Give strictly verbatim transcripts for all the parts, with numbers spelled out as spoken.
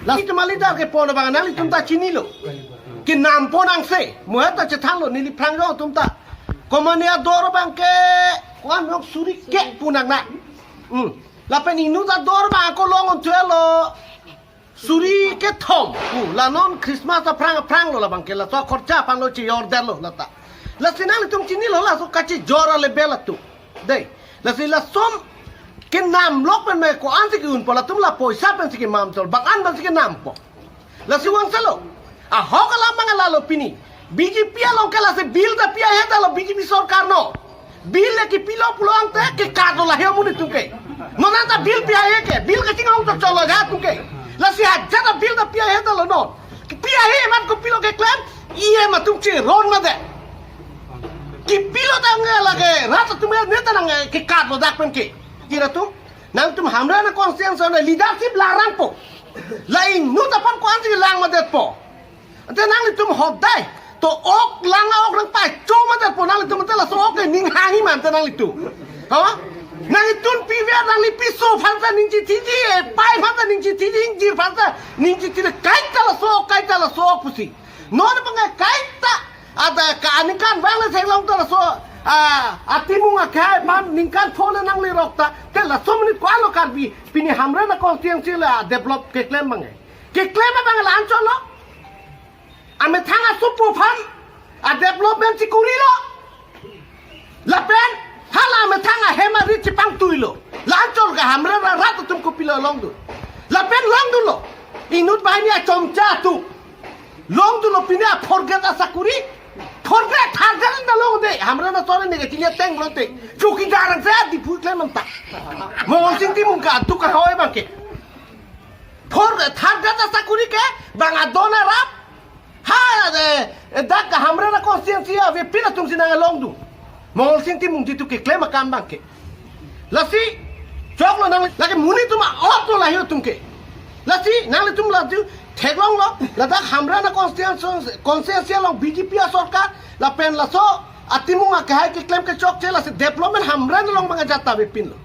Lasi itum a-leader kepon abang nanglitum ta chinilo. Kenam pon angse, mo-het ta chethanlo, neli phrang jong atum ta. Komane ador abangke, ko-an nok suri ke pu nang na. Hmm. Lapen inut ador abang ako long on thuelo. Suri kethom. Hmm. La non Christmas aphrang aphranglo labangke, laso khorcha aphanlo chejor detlo lata. Lasi nanglitum chinilo laso kachejor a-level atum. Dei, lasi lason kenam lok pen me ko-ansi ke-unpo, latum la poisa pensi kemam chot, bang-an pensi kenampo. Lasi vangsetlo. Ahok alam mang lalo pini. B J P along ke lasi bill ta pi ahe detlo B J P sorkar non. Bill le kepilo pulote ke kado lahei amonit atum ke. Non anta bill pi ahe ke, bill kachinghon chot chotlo ja atum ke. Lasi ajat ta bill ta pi ahe detlo non. Pi ahe amat kopilo keklem, E M atum cheron mate. Kepilo tangte lake, rat atum ne ta nang, eh, kekat lo dak pen ke. Ira atum, nangtum Hamren a-constituency a-leadership larangpo. La inut aphan ko-ansi lang madetpo. Ante nanglitum hodai, to ok lang a-ok nangpacho madetpo nanglitum, ante laso ok ke ning hangji ma ante nanglitum. Ha? Nangtum piver nangli piso aphan ta ning chithiji, eh, pai aphan ta ning chithiji, ingjir aphan ta ning chithiji, kaita laso ok, kaita laso ok pusi. Non abangke kaita, ada ka aningkan vang le theklong ta laso, ah, atimung akhai aphan ningkan pho le nanglerok ta, te laso amonit ko-anlo Karbi, pini Hamren a-constituency le a-develop keklem abangke. Keklem abang la-an chotlo. Amethang asopo aphan a-development chikurilo. Lapen hala amethang ahem arit chepangtuilo. La-an chot ke Hamren arat atum kopilo longdun. Lapen longdunlo. Inut banghini achomcha atum. Longdunlo pini a-fourth grade asakuri. Fourth grade, third grade ta longde. Hamren asor ne kachini ateng lote. Chowkidar angse a-Diphu klem anta. Mongolsing Timung ke aduk kahoi abangke. Fourth, third grade asakuri ke bang adon arap. Ha, eh, eh, dak Hamren a-constituency avepin atumsi nang longdun. Mongolsing Timungji atum keklem akam abangke. Lasi, choklo nang, lake monit atum a-otlo lahei atum ke. Lasi, nanglitum laju theklonglo, ladak Hamren a-constituency, constituency along B J P asorkar, lapen laso atimung akhai keklem kechokche, lasi development Hamren along abang ajat ta avepinlo.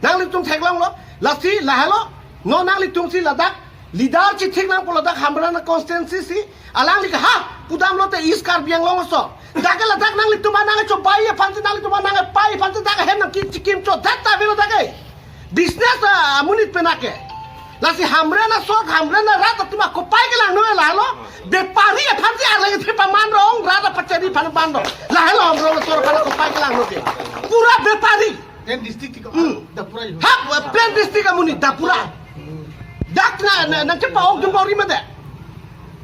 Nanglitum theklonglo, lasi lahelo, non nanglitumsi ladak leader chithik nangpo ladak Hamren a-constituency si, alangli ke ha, pudamlote East Karbi Anglong aso. Dak ke ladak nanglitum anang chobai aphansi, nanglitum anang pai aphansi dak hem nangkechikimcho, dak ta avelo dak ke. Business, ah, amonit pen ake. Lasi Hamren aso, Hamren arat atum akopai kelangno lahelo. Bepari aphansi arleng the paman rong, rat apachari aphan paman rong. Lahelo Hamren aso aphan akopai kelangno ke. Pura bepari. Plain district ke, hmm, Dapura yo. Ha, plain district amonit Dapura. Dak na, na, nangchepa-ok dun bor-i mate.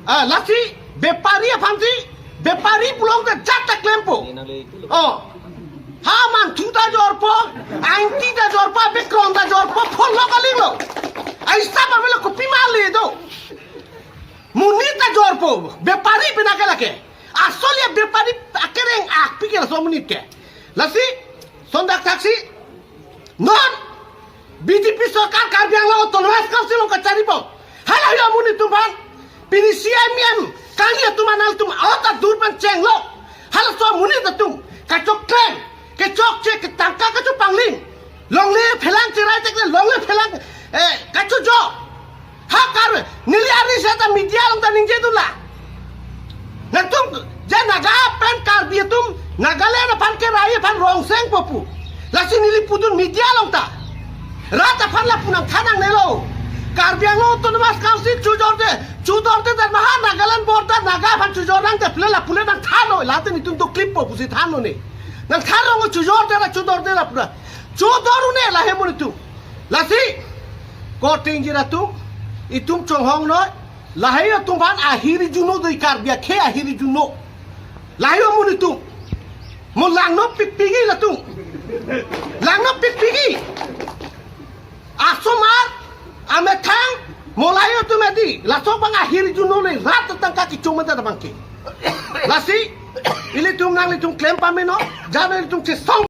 Ah, lasi, bepari aphansi, bepari pulote jat ta klempo. Oh. Ha, manthu ta jorpo, aingti ta jorpo, bekron ta jorpo, pholok alinglo. Aisa pa melo kopi male do. Monit ta jorpo, bepari pen ake lake. Asol ya bepari akereng akpi ke laso amonit ke. Lasi, sondak thaksi, non B J P sorkar Karbi Anglong Autonomous Council along kacharipo. Hala ya amonit atum aphan, pini C M M, kali atum anal atum a-ot adur pen chenglo. Halaso amonit atum, kachokche, kechokche, ketangka kachopangling. Longle phelang cherai tekle, longle phelang, eh, kachojo. Ha kar, neli ari seta media along ta ningjedunlo. Nangtum, je Naga pen Karbi atum, Nagaland aphan kerai aphan rongsengpo pu. Lasi neli pudun media along ta. Rat aphan lapu nangthan nangnelo. Karbi Anglong Autonomous Council chojorde, chodorde dan maha Nagaland border Naga aphan chojor nangte pule lapu le nangthanlo, late netum do clip po pusi thanlo ne. Nangthan rong chojorde la chodorde lapu ra. Chodor un-e lahei amonit atum. Lasi, korte ingjir atum, itum chonghong noi, lahei atum aphan ahir juno do, i Karbi akhei ahir juno. Lahei amonit atum. Mo langno pikpikji latum. Langno pikpikji. Asomar, amethang, mo lahei atum edi, laso abang ahir juno le, rat atangka kichum mate abangke. Lasi, ilitum nanglitum klem pameno, jana ilitum chesong